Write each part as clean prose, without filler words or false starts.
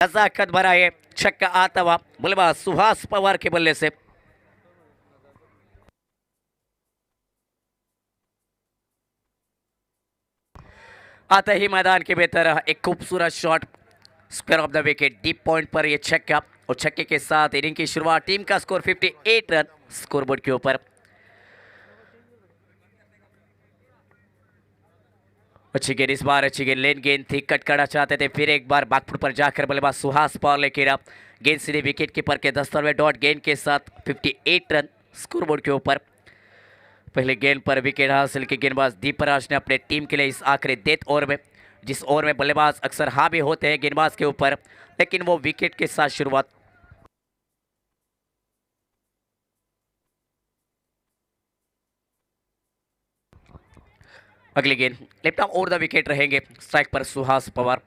नजाकत भरा है छक्का आता हुआ बल्लेबाज सुहास पवार के बल्ले से। आते ही मैदान के भीतर एक खूबसूरत shot, square of the wicket, deep point पर यह छक्का और छक्के के साथ इनिंग की शुरुआत। टीम का स्कोर 58 रन स्कोरबोर्ड के ऊपर। अच्छी गेंद इस बार, अच्छी गेंद, लेन गेंद थी, कट करना चाहते थे, फिर एक बार बैकफुट पर जाकर बल्लेबाज सुहास पवार लेकर अब गेंद सीधे विकेट कीपर के दस्तर में डॉट गेंद के साथ 58 रन स्कोरबोर्ड के ऊपर। पहले गेंद पर विकेट हासिल की गेंदबाज दीपराज ने अपने टीम के लिए इस आखिरी डेथ ओवर में, जिस ओवर में बल्लेबाज अक्सर हावी होते हैं गेंदबाज के ऊपर, लेकिन वो विकेट के साथ शुरुआत। अगली गेंद left arm over the wicket रहेंगे, स्ट्राइक पर सुहास पवार।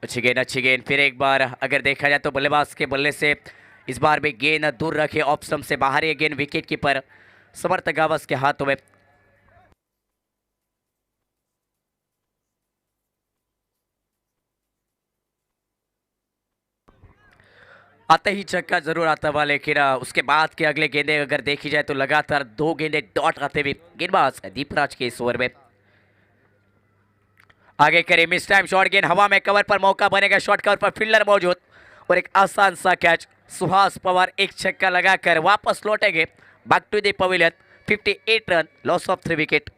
अच्छी गेंद, अच्छी गेंद, फिर एक बार अगर देखा जाए तो बल्लेबाज के बल्ले से इस बार भी गेंद दूर रखे, ऑफ स्टंप से बाहर ये गेंद विकेट कीपर समर्थ गावस के हाथों में। आते ही छक्का जरूर आता हुआ, लेकिन उसके बाद के अगले गेंदे अगर देखी जाए तो लगातार 2 गेंदे डॉट आते हुए गेंदबाज दीपराज के इस ओवर में। आगे करे मिस टाइम शॉट, गेंद हवा में, कवर पर मौका बनेगा, शॉट कवर पर फील्डर मौजूद और एक आसान सा कैच। सुहास पवार एक छक्का लगाकर वापस लौटेंगे back to the pavilion. 58 run, loss of 3 wicket.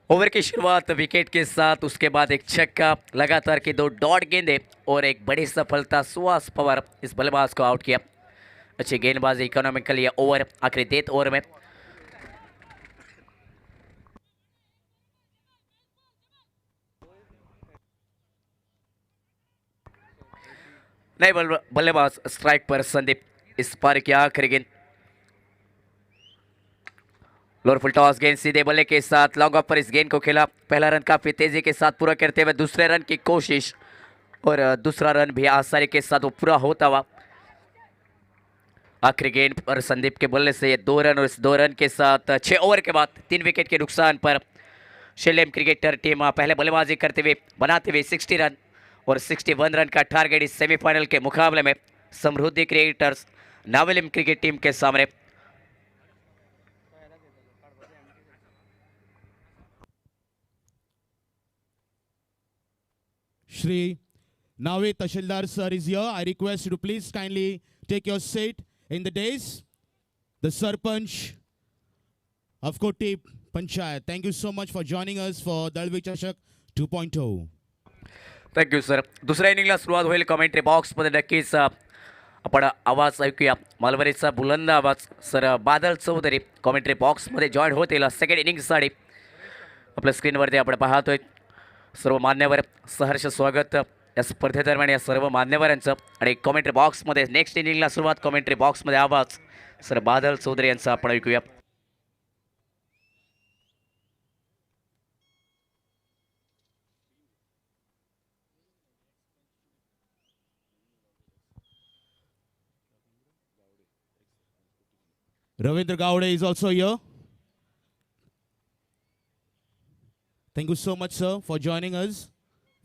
Over की शुरुआत विकेट के साथ, उसके बाद एक छक्का, लगातार की 2 डॉट गेंदे और एक बड़ी सफलता। सुहास पवार इस बल्लेबाज को आउट किया। अच्छी गेंदबाजी, इकोनॉमिकल ये ओवर आखिरी डेथ ओवर में। नए बल्लेबाज स्ट्राइक पर संदीप, इस पर की आखिरी गेंद, लोअर फुल टॉस गेंद सीधे बल्ले के साथ लॉन्ग ऑफ पर इस गेंद को खेला। पहला रन काफी तेजी के साथ पूरा करते हुए दूसरे रन की कोशिश और दूसरा रन भी आसानी के साथ वो पूरा होता हुआ। आखिरी गेंद पर संदीप के बल्ले से ये 2 रन और इस 2 रन के साथ 6 ओवर के बाद 3 विकेट के नुकसान पर शेलेम क्रिकेटर टीम पहले बल्लेबाजी करते हुए बनाते हुए 60 रन और 61 रन का टारगेट इस सेमीफाइनल के मुकाबले में Samriddhi cricketers Navelim cricket team के सामने। Shri Nave Tashildar sir is here. I request you to please kindly take your seat in the dais. The Sarpanch of Koti Panchayat. Thank you so much for joining us for Dalvi Chashak 2.0. Thank you sir. दुसऱ्या इनिंगला सुरुवात होईल commentary बॉक्समध्ये. नक्कीच आपण आवाज ऐकूया, मालवणीचा बुलंद आवाज सर बादल चौधरी कमेंट्री बॉक्समध्ये जॉईन होतील सेकंड इनिंगसाठी. आपल्या स्क्रीनवरती आपण पाहतोय सर्व मान्यवर, सहर्ष स्वागत या स्पर्धेदरम्यान या सर्व मान्यवरांचं. आणि कमेंट्री बॉक्समध्ये नेक्स्ट इनिंगला सुरुवात, कमेंट्री बॉक्समध्ये आवाज सर बादल चौधरी यांचा आपण ऐकूया. Ravindra Gawde is also here. Thank you so much, sir, for joining us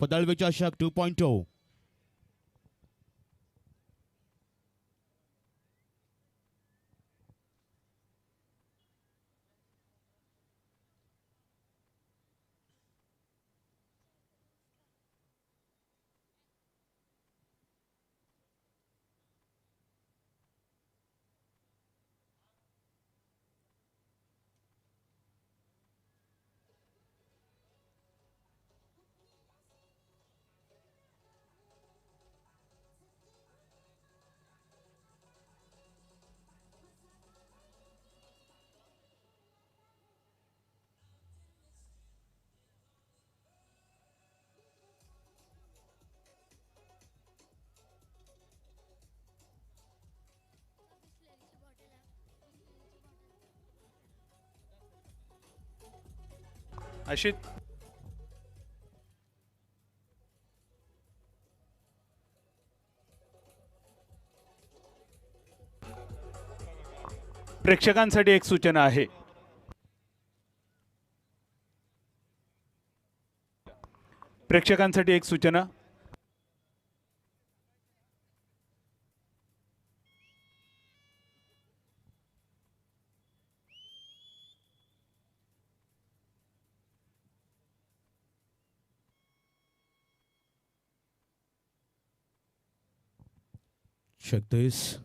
for Dalvi Chashak 2.0. अशी प्रेक्षकांसाठी एक सूचना आहे. प्रेक्षकांसाठी एक सूचना. Check this.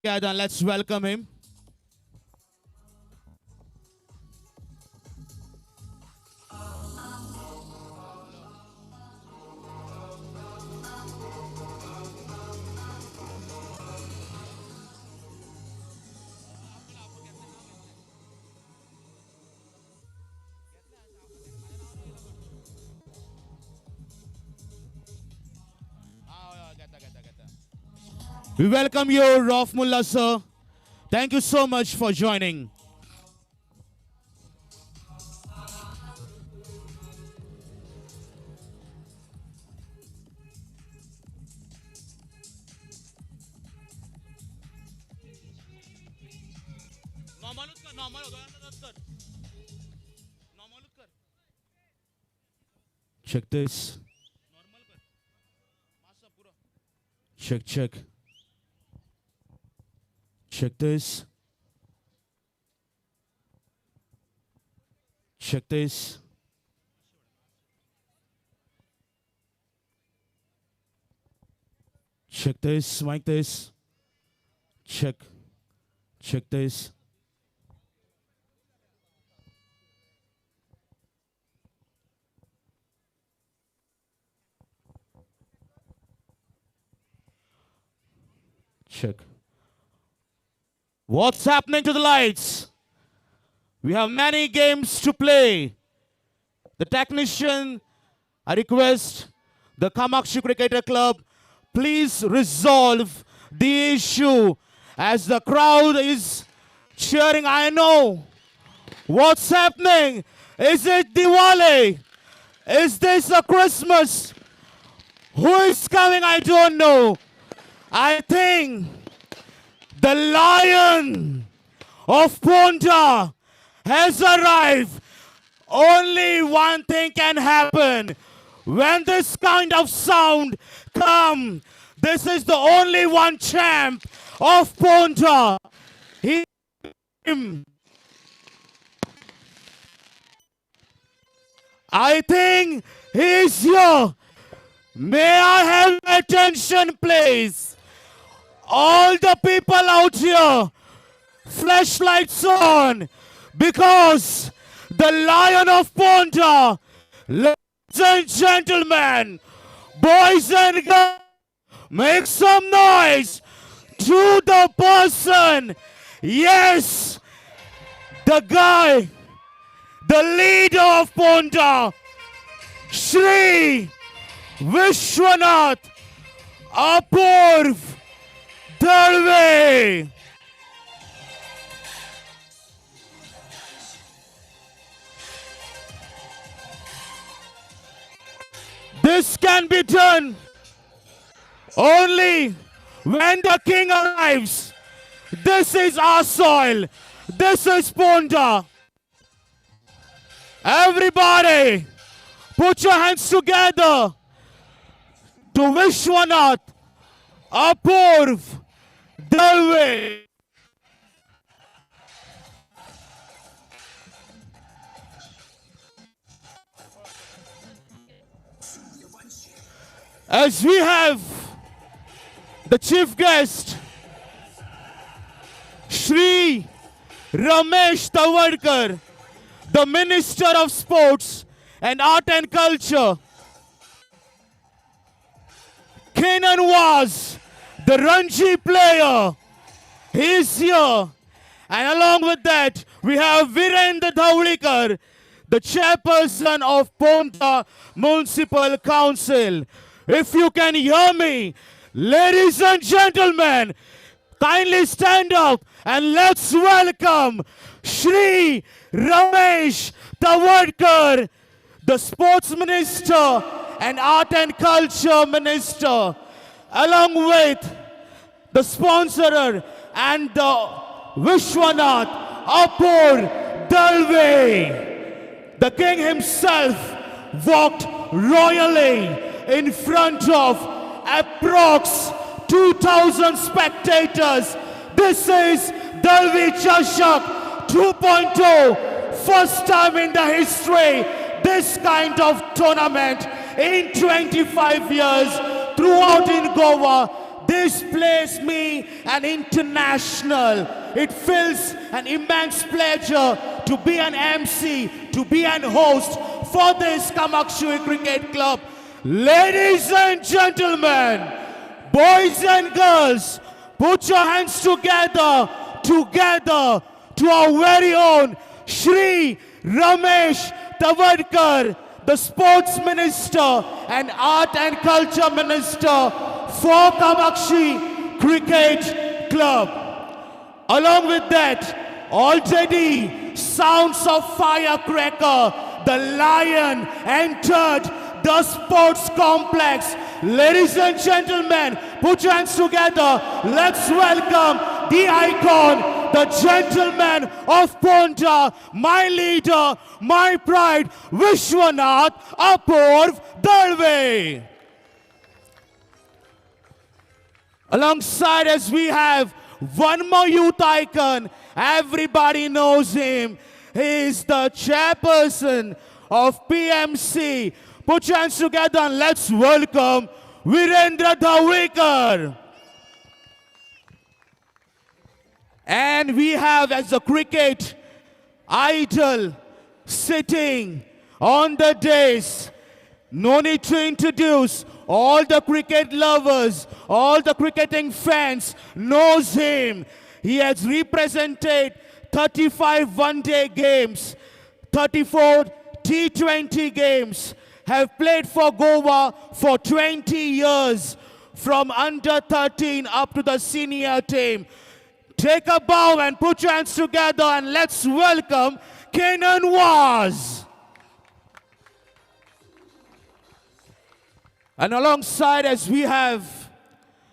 Together and let's welcome him. We welcome you, Rauf Mullah sir. Thank you so much for joining. Check this. Check, check. Check this. Check this. Check this, mic this. Check. Check this. Check. What's happening to the lights? We have many games to play. The technician, I request the Kamakshi Cricketer Club, please resolve the issue as the crowd is cheering. I know what's happening. Is it Diwali? Is this a Christmas? Who is coming? I don't know. I think the Lion of Ponda has arrived. Only one thing can happen when this kind of sound come. This is the only one champ of Ponda. He, I think he is here. May I have attention, please? All the people out here, flashlights on, because the Lion of Ponda, ladies and gentlemen, boys and girls, make some noise to the person, yes, the guy, the leader of Ponda, Shri Vishwanath Apurv Dalvi. This can be done only when the king arrives. This is our soil. This is Ponda. Everybody, put your hands together to Vishwanath Apurv Dalvi. As we have the chief guest, Shri Ramesh Tawadkar, the Minister of Sports and Art and Culture. Kenan was the Ranji player. He is here. And along with that, we have Virendra Dhavalikar, the chairperson of Ponda Municipal Council. If you can hear me, ladies and gentlemen, kindly stand up and let's welcome Shri Ramesh Tawadkar, the Sports Minister and Art and Culture Minister, along with the sponsorer and the Vishwanath Apur Dalvi. The king himself walked royally in front of approx 2,000 spectators. This is Dalvi Chashak 2.0. First time in the history this kind of tournament in 25 years throughout in Goa. This This place me an international. It feels an immense pleasure to be an MC, to be an host for this Kamakshi Cricket Club. Ladies and gentlemen, boys and girls, put your hands together, together to our very own Shri Ramesh Tawadkar, the Sports Minister and Art and Culture Minister for Kamakshi Cricket Club. Along with that, already sounds of firecracker, the lion entered the sports complex. Ladies and gentlemen, put your hands together. Let's welcome the icon, the gentleman of Ponda, my leader, my pride, Vishwanath Apurv Dalve. Alongside us, we have one more youth icon. Everybody knows him. He is the chairperson of PMC. Put your hands together and let's welcome Virendra Dhawekar. And we have as a cricket idol sitting on the dais. No need to introduce, all the cricket lovers, all the cricketing fans knows him. He has represented 35 one-day games, 34 T20 games, have played for Goa for 20 years, from under 13 up to the senior team. Take a bow and put your hands together and let's welcome Kenan Waz. And alongside as we have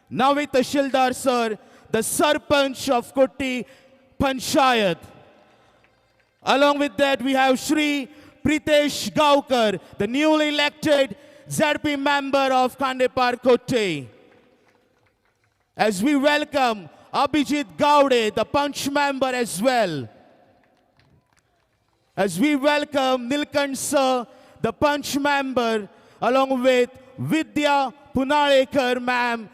Navit Tashildar sir, the Sarpanch of Kotti Panchayat. Along with that, we have Shri Pritesh Gaukar, the newly elected ZP member of Khandepar Kotte. As we welcome Abhijit Gaude, the Panch member as well. As we welcome Nilkant sir, the Panch member, along with Vidya Punalekar ma'am,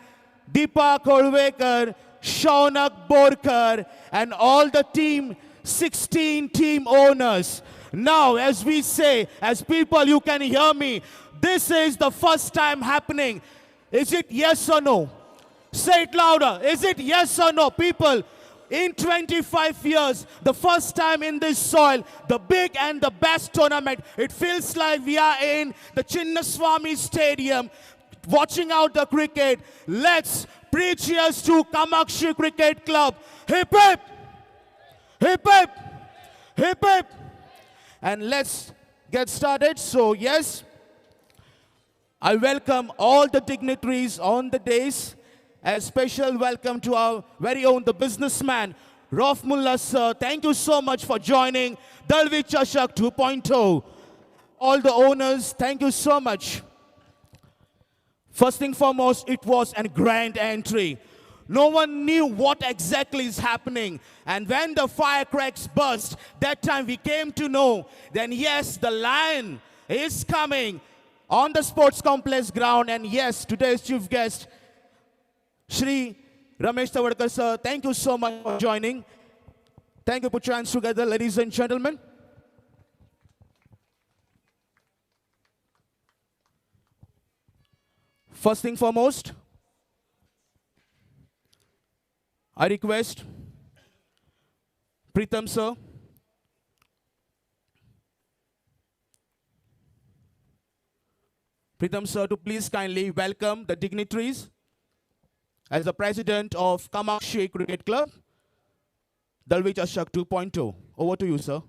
Deepa Kolvekar, Shaunak Borkar, and all the team, 16 team owners. Now, as we say, as people, you can hear me, this is the first time happening. Is it yes or no? Say it louder. Is it yes or no? People, in 25 years, the first time in this soil, the big and the best tournament, it feels like we are in the Chinnaswamy Stadium, watching out the cricket. Let's preach cheers to Kamakshi Cricket Club. Hip hip! Hip hip! Hip hip! And let's get started. So, yes, I welcome all the dignitaries on the dais. A special welcome to our very own, the businessman, Rauf Mullah sir. Thank you so much for joining Dalvi Chashak 2.0. All the owners, thank you so much. First thing foremost, it was a grand entry. No one knew what exactly is happening. And when the firecrackers burst, that time we came to know, then yes, the lion is coming on the sports complex ground. And yes, today's chief guest, Shri Ramesh Tawadkar sir, thank you so much for joining. Thank you. Put your hands together, ladies and gentlemen. First thing foremost, I request Pritam sir, Pritam sir to please kindly welcome the dignitaries as the president of Kamakshi Cricket Club, Dalvi Chashak 2.0. Over to you, sir.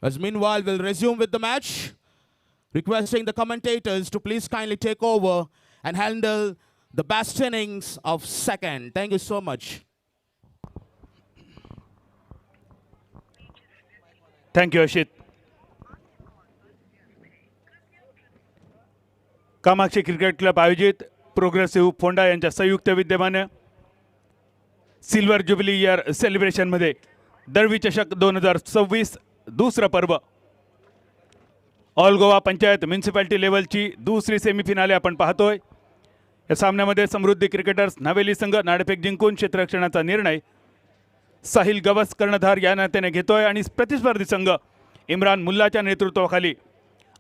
As meanwhile, we'll resume with the match, requesting the commentators to please kindly take over and handle the best innings of second. Thank you so much. Thank you Ashit. Kamakshi cricket club आयोजित progressive Ponda यांच्या संयुक्त विद्यमाने silver jubilee year सेलिब्रेशनमध्ये Dalvi चषक 2026 दुसरं पर्व, all Goa panchayat municipality लेवलची दुसरी semi-finale आपण पाहतोय. या सामन्यामध्ये समृद्धी क्रिकेटर्स न्हावेली संघ नाणेफेक जिंकून क्षेत्ररक्षणाचा निर्णय साहिल गवस कर्णधार या नात्याने घेतोय आणि प्रतिस्पर्धी संघ इम्रान मुल्लाच्या नेतृत्वाखाली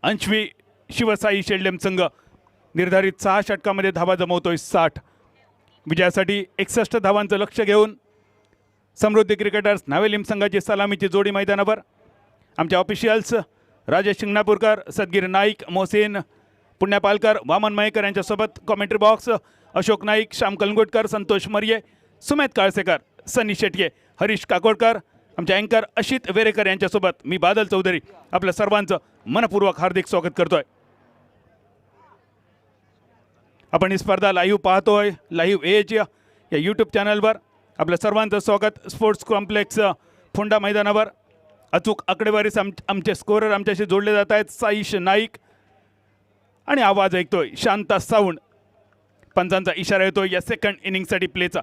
अंशवी शिवसाई शेडलेम संघ निर्धारित 6 षटकामध्ये धावा जमवतोय 60. विजयासाठी 61 धावांचं लक्ष घेऊन समृद्धी क्रिकेटर्स नावेलिम संघाची सलामीची जोडी मैदानावर. आमच्या ऑफिशियल्स राजेश शिंगणापूरकर, सदगीर नाईक, मोहसिन पुण्यापालकर, वामन मयेकर यांच्यासोबत कॉमेंट्री बॉक्स अशोक नाईक, श्याम कलंगुटकर, संतोष मर्ये, सुमेध काळसेकर, सनी शेटये, हरीश काकोडकर, आमचे अँकर अशित वेरेकर यांच्यासोबत मी बादल चौधरी आपल्या सर्वांचं मनपूर्वक हार्दिक स्वागत करतोय. आपण ही स्पर्धा लाईव्ह पाहतोय लाईव्ह एज या यूट्यूब चॅनलवर. आपल्या सर्वांचं स्वागत स्पोर्ट्स कॉम्प्लेक्स फोंडा मैदानावर. अचूक आकडेवारीस आमचे स्कोरर आमच्याशी जोडले जात आहेत, साईश नाईक आणि आवाज ऐकतोय शांता साऊंड. पंचांचा इशारा येतोय या सेकंड इनिंगसाठी प्लेचा.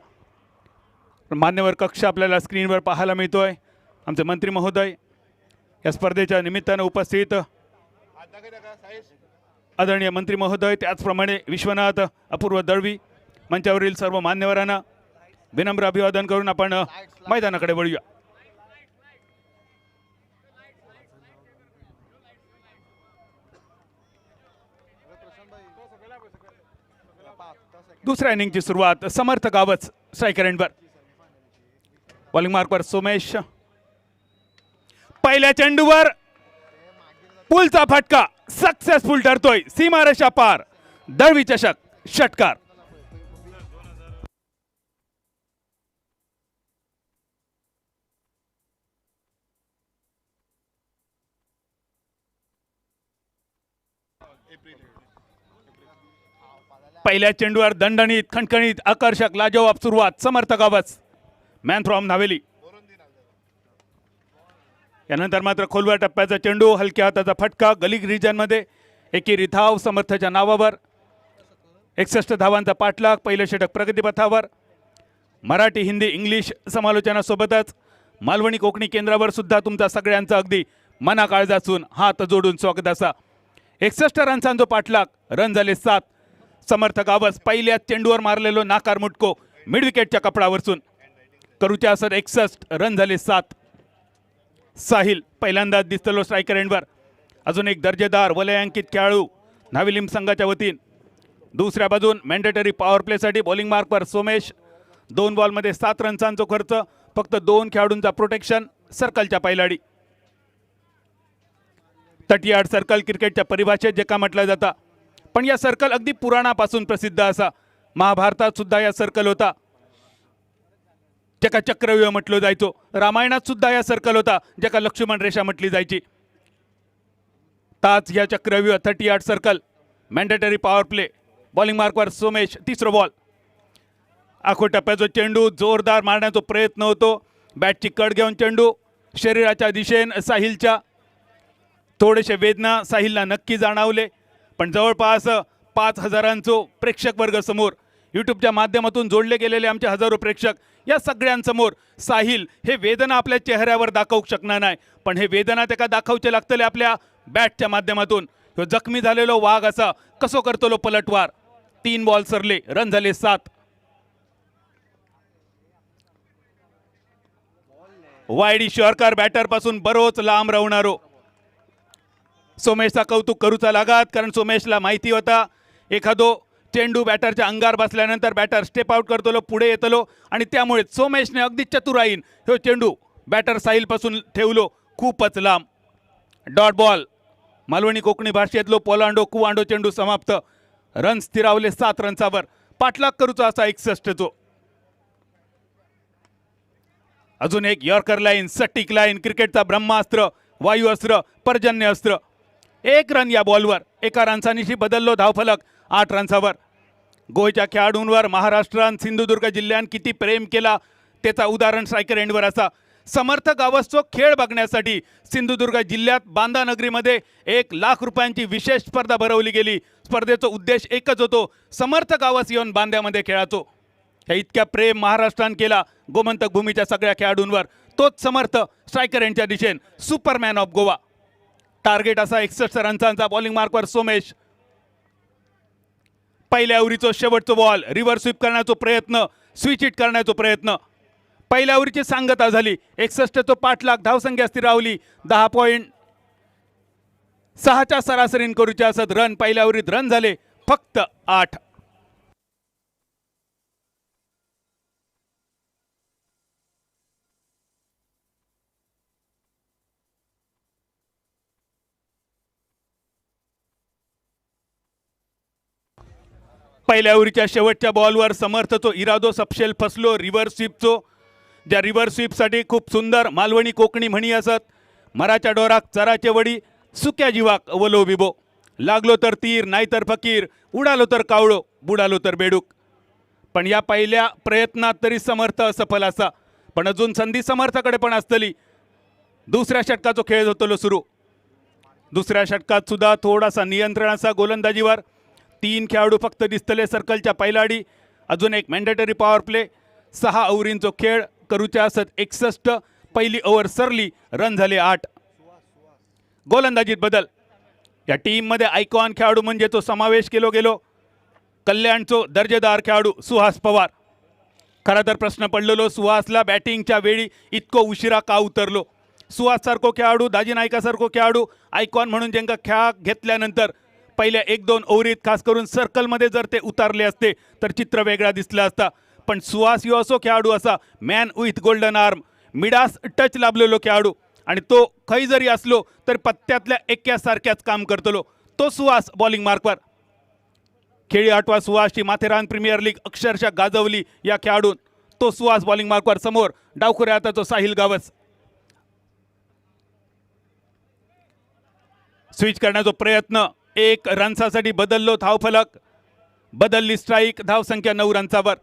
मान्यवर कक्ष आपल्याला स्क्रीनवर पाहायला मिळतोय. आमचे मंत्री महोदय, या स्पर्धेच्या निमित्तानं उपस्थित आदरणीय मंत्री महोदय, त्याचप्रमाणे विश्वनाथ अपूर्व दळवी, मंचावरील सर्व मान्यवरांना विनम्र अभिवादन करून आपण मैदानाकडे वळूया. दुसऱ्या इनिंगची सुरुवात. समर्थ गावस स्ट्रायकर एंडवर, बॉलिंग मार्कवर सोमेश. पहिल्या चेंडूवर पुलचा फटका सक्सेसफुल ठरतोय. सीमारेषा पार. दळवी चषक षटकार. पहिल्या चेंडूवर दणदणीत, खणखणीत, आकर्षक, लाजवाब सुरुवात. समर्थ गावस, मॅन फ्रॉम नावेली. यानंतर मात्र खोलवर टप्प्याचा चेंडू, हलक्या हाताचा फटका, गली रिजनमध्ये एकेरी धाव समर्थच्या नावावर. 61 धावांचा पाठलाग. पहिलं षटक प्रगतीपथावर. मराठी, हिंदी, इंग्लिश समालोचनासोबतच मालवणी कोकणी केंद्रावर सुद्धा तुमचा सगळ्यांचा अगदी मनाकाळजासून हात जोडून स्वागत असा. 61 रन्सांचा पाठलाग, रन झाले 7. समर्थ गावस पहिल्या चेंडूवर मारलेलो नाकार मुटको मिड विकेटच्या कपडावरसून. करूच्या असत 61, रन झाले 7. साहिल पहिल्यांदाच दिसतलो स्ट्रायकर एंडवर. अजून एक दर्जेदार वलयांकित खेळाडू नाविलिम संघाच्या वतीन. दुसऱ्या बाजून मॅन्डेटरी पॉवर प्लेसाठी बॉलिंग मार्कवर सोमेश. 2 बॉलमध्ये 7 रन्सांचा खर्च, फक्त 2 खेळाडूंचा प्रोटेक्शन. सर्कलच्या पायलाडी 30 यार्ड सर्कल क्रिकेटच्या परिभाषेत जे का म्हटलं जातं, पण या सर्कल अगदी पुराणापासून प्रसिद्ध असा. महाभारतात सुद्धा या सर्कल होता, ज्याका चक्रव्यूह म्हटलं जायचो. रामायणात सुद्धा या सर्कल होता, ज्याका लक्ष्मण रेषा म्हटली जायची. ताच या चक्रव्यूह 30 yard circle, mandatory power play. Bowling मार्कवर Somesh. तिसरं बॉल, आखो टप्प्याचा चेंडू जोरदार मारण्याचा प्रयत्न होतो. बॅटची कड घेऊन चेंडू शरीराच्या दिशेन साहिलच्या. थोडेसे वेदना साहिलला नक्की जाणवले, पण जवळपास 5 हजारांचो प्रेक्षक वर्ग समोर, यूट्यूबच्या माध्यमातून जोडले गेलेले आमचे हजारो प्रेक्षक, या सगळ्यांसमोर साहिल हे वेदना आपल्या चेहऱ्यावर दाखवू शकणार नाही, पण हे वेदना त्याका दाखवचे लागतले आपल्या बॅटच्या माध्यमातून. ह्यो जखमी झालेलो वाघ असा कसो करतलो पलटवार. 3 बॉल सरले, रन झाले 7. वाईडी शॉर्कर, बॅटर पासून बरोच लांब राहणारो. सोमेशचा कौतुक करूचा लागात, कारण सोमेशला माहिती होता एखादो चेंडू बॅटरच्या अंगार बसल्यानंतर बॅटर स्टेप आउट करतलो, पुढे येतलो आणि त्यामुळे सोमेशने अगदी चतुराईन ह्यो चेंडू बॅटर साहिलपासून ठेवलो खूपच लांब. Dot ball. Malvani Kokani भाषेतलो पोलांडो कुवांडो चेंडू समाप्त. रन स्थिरावले 7 रन्सावर. पाठलाग करूचा असा 61चो. अजून एक यॉर्कर लाईन, सटीक लाईन, क्रिकेटचा ब्रह्मास्त्र, वायू अस्त्र, पर्जन्य अस्त्र. 1 रन या बॉलवर. 1 रन्सानिशी बदललो धावफलक 8 रन्सावर. गोयच्या खेळाडूंवर महाराष्ट्रात, सिंधुदुर्ग जिल्ह्यात किती प्रेम केला त्याचा उदाहरण स्ट्रायकर एंडवर असा. समर्थ गावसचो खेळ बघण्यासाठी सिंधुदुर्ग जिल्ह्यात बांदा नगरीमध्ये 1 लाख रुपयांची विशेष स्पर्धा भरवली गेली. स्पर्धेचा उद्देश एकच होतो, समर्थ गावस येऊन बांद्यामध्ये खेळाचो. ह्या इतक्या प्रेम महाराष्ट्रान केला गोमंतक भूमीच्या सगळ्या खेळाडूंवर. तोच समर्थ स्ट्रायकर यांच्या दिशेन, सुपरमॅन ऑफ गोवा. टार्गेट असा 61 रन्सांचा. बॉलिंग मार्कवर सोमेश. पहिल्या ओव्हरीचो शेवटचो बॉल. रिव्हर्स स्वीप करण्याचा प्रयत्न, स्विच हिट करण्याचा प्रयत्न. पहिल्या ओव्हरीची सांगता झाली. 61चो पाठलाग. धावसंख्या स्थिरावली. 10.6च्या सरासरीन करूचे असत रन. पहिल्या ओव्हरीत रन झाले फक्त 8. पहिल्या ओव्हरीच्या शेवटच्या बॉलवर समर्थचो इरादो सपशेल फसलो. रिव्हर्स स्वीपचो, ज्या रिव्हर्स स्वीपसाठी खूप सुंदर मालवणी कोकणी म्हणी असत, मराच्या डोराक चराचे वडी, सुक्या जीवाक वलो बिबो, लागलो तर तीर नाहीतर फकीर, उडालो तर कावळो बुडालो तर बेडूक. पण या पहिल्या प्रयत्नात तरी समर्थ असफल असा. पण अजून संधी समर्थाकडे पण असतली. दुसऱ्या षटकाचो खेळ होतलो सुरू. दुसऱ्या षटकात सुद्धा थोडासा नियंत्रण असा गोलंदाजीवर. 3 खेळाडू फक्त दिसतले सर्कलच्या पैलाडी. अजून एक मॅन्डेटरी पॉवर प्ले. 6 ओव्हरींचो खेळ, करूच्या असत 61. पहिली ओव्हर सरली, रन झाले 8. गोलंदाजीत बदल. या टीममध्ये आयकॉन खेळाडू म्हणजे तो समावेश केलो गेलो कल्याणचो दर्जेदार खेळाडू सुहास पवार. खरा तर प्रश्न पडलेलो सुहासला बॅटिंगच्या वेळी इतको उशिरा का उतरलो. सुहाससारखो खेळाडू, दाजी नायकासारखो खेळाडू आयकॉन म्हणून ज्यांका खेळा घेतल्यानंतर पहिल्या 1-2 ओव्हरीत खास करून सर्कलमध्ये जर ते उतारले असते तर चित्र वेगळा दिसला असता. पण सुहास ह्यो असो खेळाडू असा man with golden arm, Midas touch लाभलेलो खेळाडू आणि तो खंय जरी असलो तर पत्त्यातल्या एक्यासारख्याच काम करतलो. तो सुहास बॉलिंग मार्कवर. खेळी आठवा सुहासची माथेरान प्रीमियर लीग अक्षरशः गाजवली या खेळाडून. तो सुहास बॉलिंग मार्कवर. समोर डावखुऱ्या हाताचो साहिल गावस. स्विच करण्याचा प्रयत्न, 1 रन्सासाठी बदललो धावफलक, बदलली स्ट्राईक. धावसंख्या 9 रन्सावर.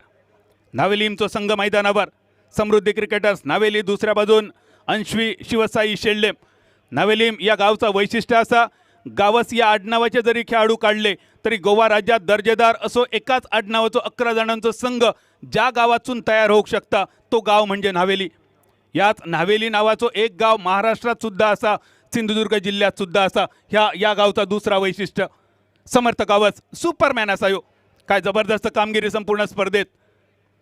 नावेलीमचो संघ मैदानावर. समृद्धी क्रिकेटर्स नावेली, दुसऱ्या बाजून अंशवी शिवसाई शेल्डेम. नावेलीम या गावचा वैशिष्ट्य असा, गावस या आडनावाचे जरी खेळाडू काढले तरी गोवा राज्यात दर्जेदार असो एकाच आडनावाचो 11 जणांचो संघ ज्या गावातून तयार होऊ शकता तो गाव म्हणजे नावेली. याच नावेली नावाचो एक गाव महाराष्ट्रात सुद्धा असा, सिंधुदुर्ग जिल्ह्यात सुद्धा असा. ह्या या गावचा दुसरा वैशिष्ट्य. समर्थ गावस सुपरमॅन असा यो. काय जबरदस्त कामगिरी संपूर्ण स्पर्धेत,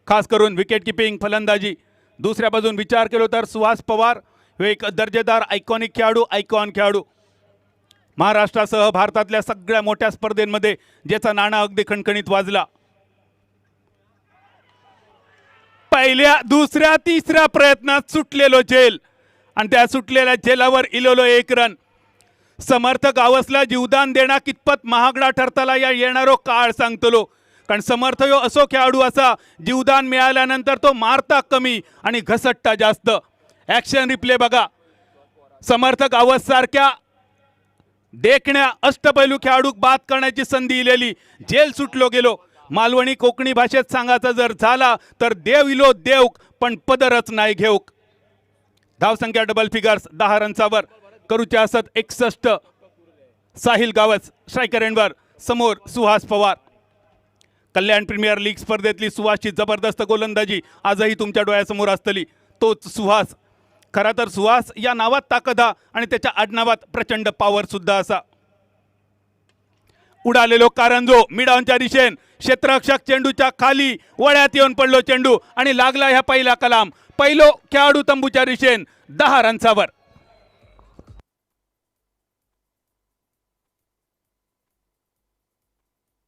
खास करून विकेट किपिंग, फलंदाजी. दुसऱ्या बाजून विचार केलो तर सुहास पवार हे एक दर्जेदार आयकॉनिक खेळाडू, आयकॉन खेळाडू. महाराष्ट्रासह भारतातल्या सगळ्या मोठ्या स्पर्धेंमध्ये ज्याचा नाणा अगदी खणखणीत वाजला. पहिल्या, दुसऱ्या, तिसऱ्या प्रयत्नात सुटलेलो झेल आणि त्या सुटलेल्या झेलावर इलेलो 1 रन. समर्थ गावसला जीवदान देणं कितपत महागडा ठरताला या येणारो काळ सांगतलो. कारण समर्थ यो असो खेळाडू असा जीवदान मिळाल्यानंतर तो मारता कमी आणि घसटता जास्त. ॲक्शन रिप्ले बघा. समर्थ गावस सारख्या देखण्या अष्टपैलू खेळाडूक बाद करण्याची संधी इलेली. जेल सुटलो गेलो. मालवणी कोकणी भाषेत सांगायचा जर झाला तर देव इलो देव पण पदरच नाही घेऊक. धावसंख्या डबल फिगर्स 10 रन्सावर, करूच्या असत 61. साहिल गावस स्ट्रायकर एंडवर, समोर सुहास पवार. कल्याण प्रीमियर लीग स्पर्धेतली सुहासची जबरदस्त गोलंदाजी आजही तुमच्या डोळ्यासमोर असतली. तोच सुहास, खरा तर सुहास या नावात ताकद हा आणि त्याच्या आडनावात प्रचंड पॉवर सुद्धा असा. उडालेलो कारंजो मिडाऊनच्या दिशेन, क्षेत्ररक्षक चेंडूच्या खाली वळ्यात येऊन पडलो चेंडू आणि लागला ह्या पहिला कलाम. पहिलो खेळाडू तंबूच्या दिशेन 10 रन्सावर.